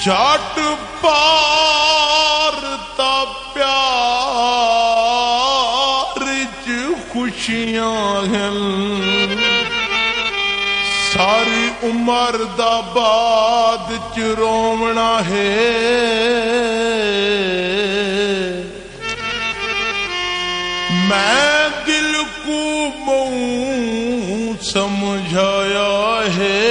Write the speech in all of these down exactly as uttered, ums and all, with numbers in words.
جٹ پار تا پیار اچ خوشیاں ہن، ساری عمر دا بعد چ رووݨا ہے۔ میں دل کوں ٻہوں سمجھایا ہے،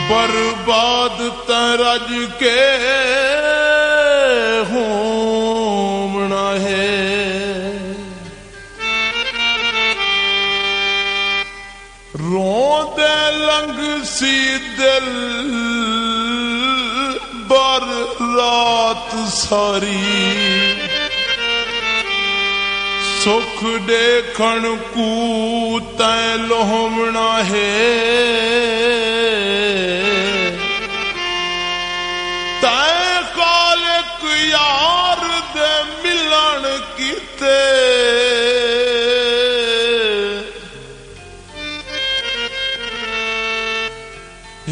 برباد تاں رڄ کے ہووݨا ہے۔ روندے لنگھسی دلبر رات ساری، سکھ ݙیکھݨ کوں تیں لہووݨا ہے۔ تیں خالق یار دے ملݨ کیتے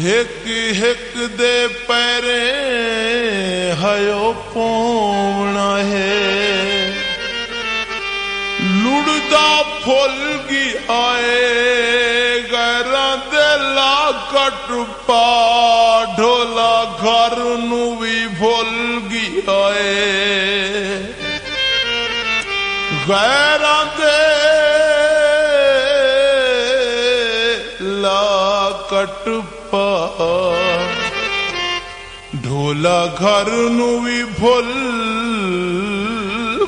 ہک ہک دے پیریں ہیو پووݨا ہے۔ لڑدا پھل ڳیا اے غیراں دے لا کٹ پا، ڈھولا گھر نوں وی بھل ڳیا اے۔ غیراں دے لا کٹ پا، ڈھولا گھر نوں وی بھل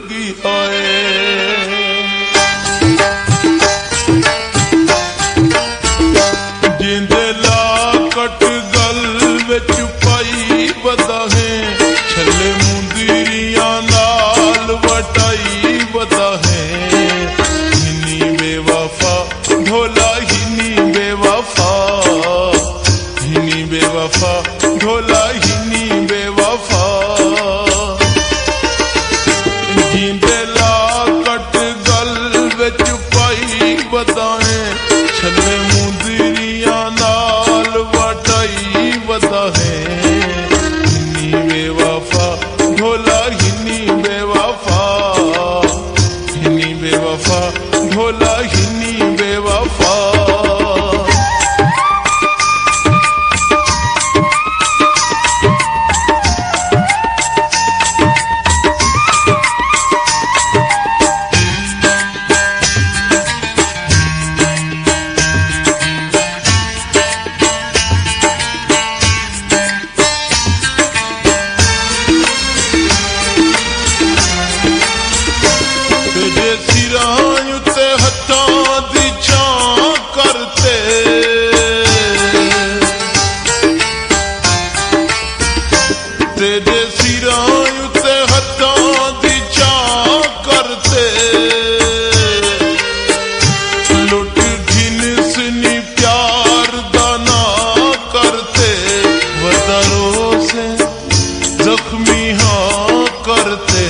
ڳیا اے۔ جیندے لا کٹ گل وچ پائی ودا ہیں، چھلے مندریاں نال وٹائی ودا ہیں۔ ہنی بے وفا ڈھولا، ہنی بے وفا، ہنی بے وفا ڈھولا، ہنی بے وفا۔ جیندے لا کٹ گل وچ پائی ودا ہیں، چھلے مندریاں نال وٹائی ودا ہیں۔ ہنی بے وفا ڈھولا، ہنی بے وفا، ہنی بے وفا ڈھولا، ہنی بے وفا۔ تیݙے سراں اتے ہتھاں دی چھاں کر تے، تیݙے سراں اتے ہتھاں دی چھاں کر تے، لٹ گھنسنی پیار دا ناں کر تے، ودا روسیں زخمی ہاں کر تے۔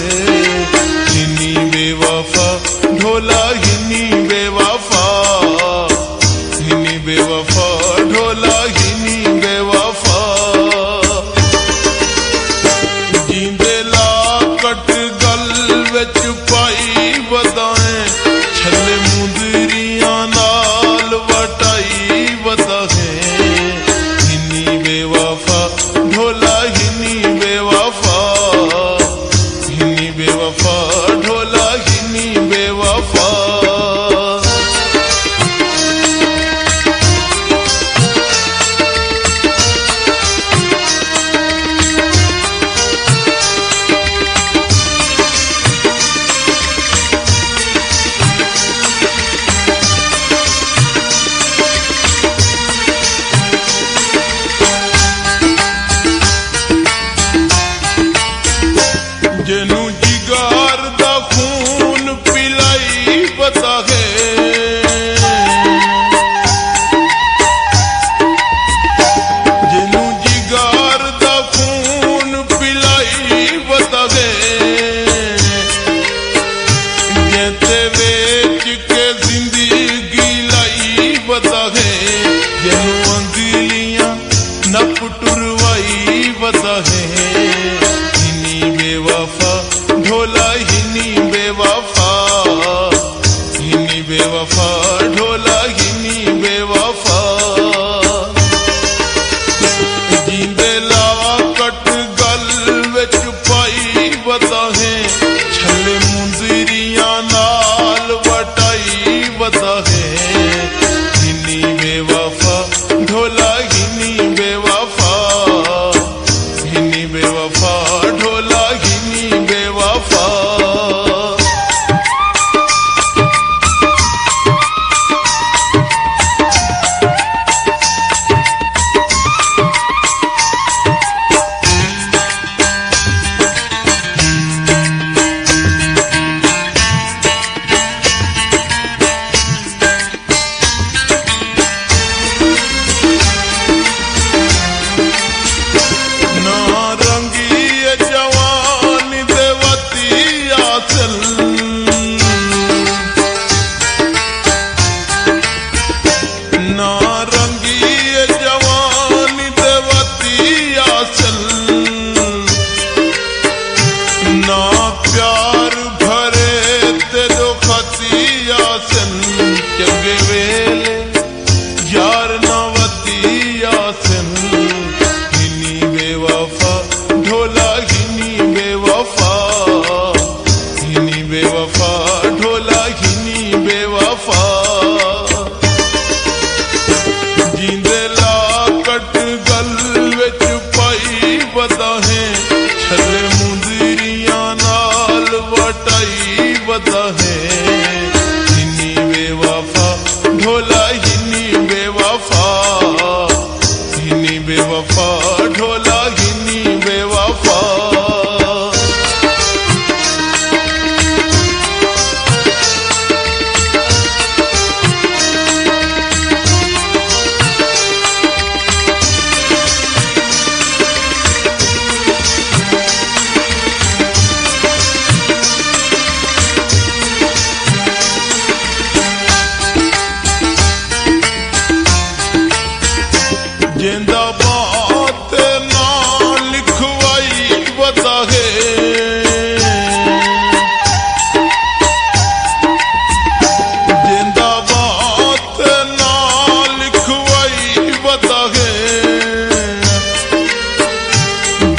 ہنی بے وفا ڈھولا، ہنی بے وفا، ہنی بے وفا ڈھولا، ہنی بے وفا۔ جیندے لا کٹ گل وچ پائی ودا ہیں، چھلے مندریاں نال وٹائی ودا ہیں۔ ہنی بے وفا ڈھولا، ہنی بے وفا، ہنی بے وفا ڈھولا، ہنی بے وفا۔ جینوں انگلیاں نپ ٹروائی ودا ہے۔ ہنی بے وفا ڈھولا، ہنی بے وفا، ہنی بے وفا ڈھولا، ہنی بے وفا۔ جیندے لا کٹ گل وچ پائی ودا ہے، چھلے منظریاں نال وٹائی ودا ہے۔ ہنی بے وفا ڈھولا، ہنی بے وفا، ہنی بے وفا ڈھولا، ہنی بے وفا۔ نہ رنگی اے جوانی دے وتی آسل، نہ رنگی اے جوانی دے وتی آسل، نہ پیار بھرے تیݙو خطی آسن۔ چنڳے ویلے یار نہ وتی آسن۔ ہنی بے وفا ڈھولا، ہنی بے وفا، ہنی بے وفا ڈھولا، ہنی بے وفا۔ جیندے لا کٹ گل وچ پائی ودا ہے، چھلے منظریاں نال وٹائی ودا ہے۔ ہنی بے وفا ڈھولا، ہنی بے وفا، ہنی بے وفا ڈھولا، ہنی بے وفا۔ جیندا بات نہ لکھوائی ودا ہے، جیندا بات نہ لکھوائی ودا ہے،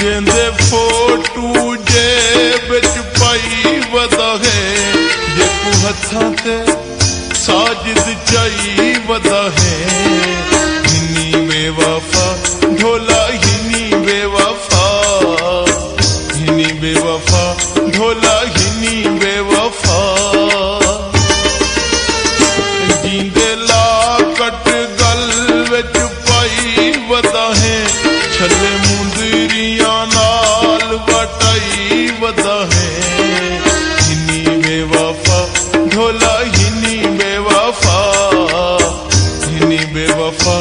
جیندے فوٹو جیب وچ پائی ودا ہے، جیکوں ہتھاں تے ساجد چائی ودا ہے۔ ہنی بے وفا ڈھولا، ہنی بے وفا، ہنی بے وفا ڈھولا، ہنی بے وفا۔ جیندے لا کٹ گل وچ پائی ودا ہے، چھلے منظریاں نال وٹائی ودا ہے۔ ہنی بے وفا ڈھولا، ہنی بے وفا، ہنی بے وفا